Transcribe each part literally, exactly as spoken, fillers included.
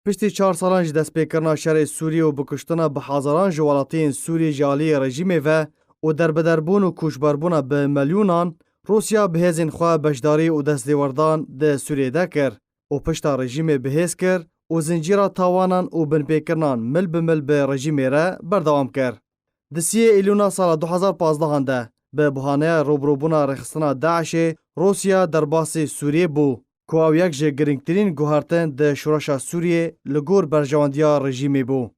Piştî çar salan ji destpêkirina şerê Sûriyê û bikuştina bi hezaran ji welatiyên Sûriyê ji aliyê rejîmê ve û derbederbûn û koçberbûna bi milyonan, Rûsya bi hêzên xwe beşdarî û destêwerdan di Sûriyê de kir û pişta rejîmê bi hêz kir û zincîra tawanan û binpêkirinan mil bi mil bi rejîmê re berdewam kir. Di siyê Îlûna sala du hezar pazdeh de, bi bahaneya rûbirûbûna rêxistina DAIŞê, Rûsya derbasî Sûriyê bû, ku ew yek ji girîngtirîn guhertin di şoreşa Sûriyê li gor berjewendiya rejîmê bû.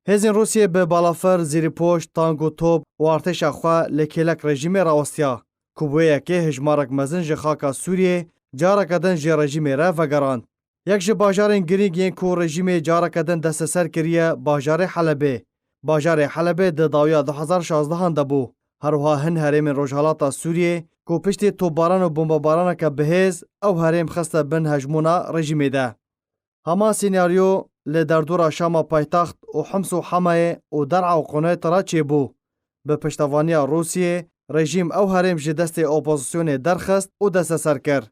Hêzên Rûsiyê bi balafir, zîrîpoş, tank û top û artêşa xwe li kêlek rejîmê rawestiya, ku bi wê yekê hejmarek mezin ji xaka Sûriyê careke din ji rejîmê re vegerand. Yek ji bajarên girîng yên ku rejîmê careke din desteser kiriye, bajarê Helebê. Bajarê Helebê di dawiya du hezar şazdehan de bû. Her wiha hin herêmên Rojhelata Sûriyê ku piştî topbaran û bombebaraneke bihêz ew herêm xiste bin hejmûna rejîmê de. Hema senaryo li derdora Şama paytext û Hims û Hemayê û der'a Quneyt re çêbû. Bi piştevaniya Rûsiyê, rejîm ew herêm ji destê opozisyonê derxist û desteser kir.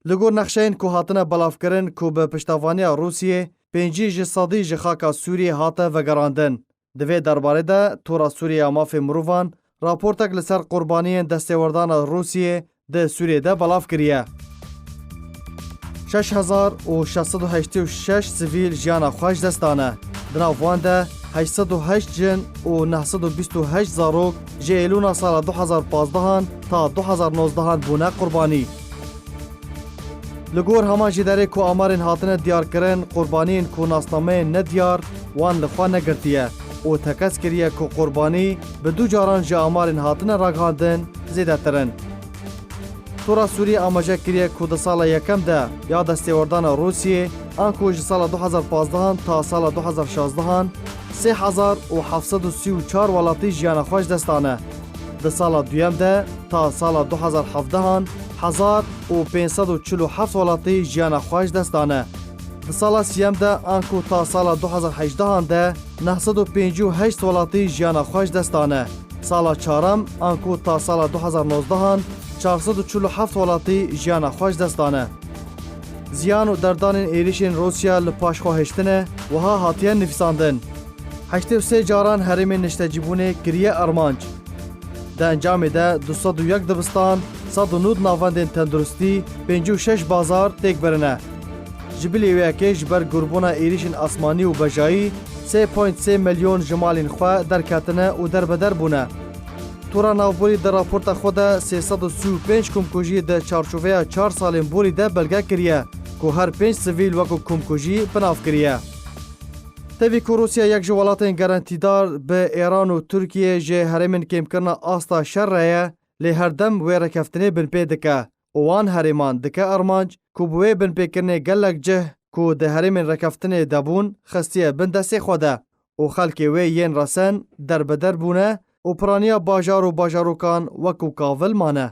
Li gor nexşeyên ku hatine belavkirin ku bi piştevaniya Rûsiyê pêncî ji sedî ji xaka Sûriyê hate vegerandin. Di vê derbarê de Tora Sûriye ya Mafê Mirovan raportek li ser qurbaniyên destêwerdana Rûsiyê di Sûriyê de belav kiriye. Şeş hezar û şeş sed û heştê û şeş sivîl jiyana xwe ji dest dane. Di nav wan de heşt sed û heşt jin û neh sed û bîst û heşt zarok ji Êlûna sala du hezar pazdeh an ta du hezar nozdehan bûne qurbanî. Li gor heman jêderê ku amarên hatine diyarkirin, qurbaniyên ku nasnameyên nediyar wan li xwe negirtiye û tekez kiriye ku qurbanî bi du caran ji amarên hatine ragihandin zêdetir in. Tora Sûriyê amaje kiriye ku di sala yekem de ya destêwerdana Rûsiyê, anku ji sala du hezar pazdeh an ta sala du hezar şazdehan, sê hezar û heft sed û sî û çar welatî jiyana xwe ji dest dane. Di sala duyem de ta sala du hezar hevdeh an hezar û pênc sed û çil û heft welatî jiyana xwe ji dest dane. Di sala siyem de anku ta sala du hezar hejdeh an de neh sed û pêncî û heşt welatî jiyana xwe ji dest dane. Sala çarem anku ta sala du hezar nozdeh an çar sed û çil û heft welatî jiyana xwe ji dest dane. Ziyan û derdanên êrişên Rûsya li paş xwe hiştine, wiha hatiye nivîsandin: Heştê û sê caran herêmên niştecîbûnê kiriye armanc. Di encamê de du sed û yek dibistan, sed û nod navendên tenduristî, pêncî û şeş bazar têk birine. Ji bilî wê yekê ji ber gurbûna êrişên asmanî û bejayî sê point sê milyon ji malên xwe derketine û derbeder bûne. Tora Navborî di raporta xwe de sê sed û sî û pênc komkujî di çarçoveya çar salên borî de belge kiriye ku her pênc sivîl wekû komkujî bi nav kiriye. Tevî ku Rûsya yek ji welatên gerentîdar bi Îran û Tirkiye ji herêmên kêmkirina asta şer re ye, lê her dem wê rêkeftinê binpê dike û wan herêman dike armanc ku bi wê binpêkirinê gelek cih ku di herêmên rêkeftinê de bûn xistiye bin destê xwe de û xelkê wê yên resen derbeder bûne û piraniya bajar û bajarokan wekû kavil mane.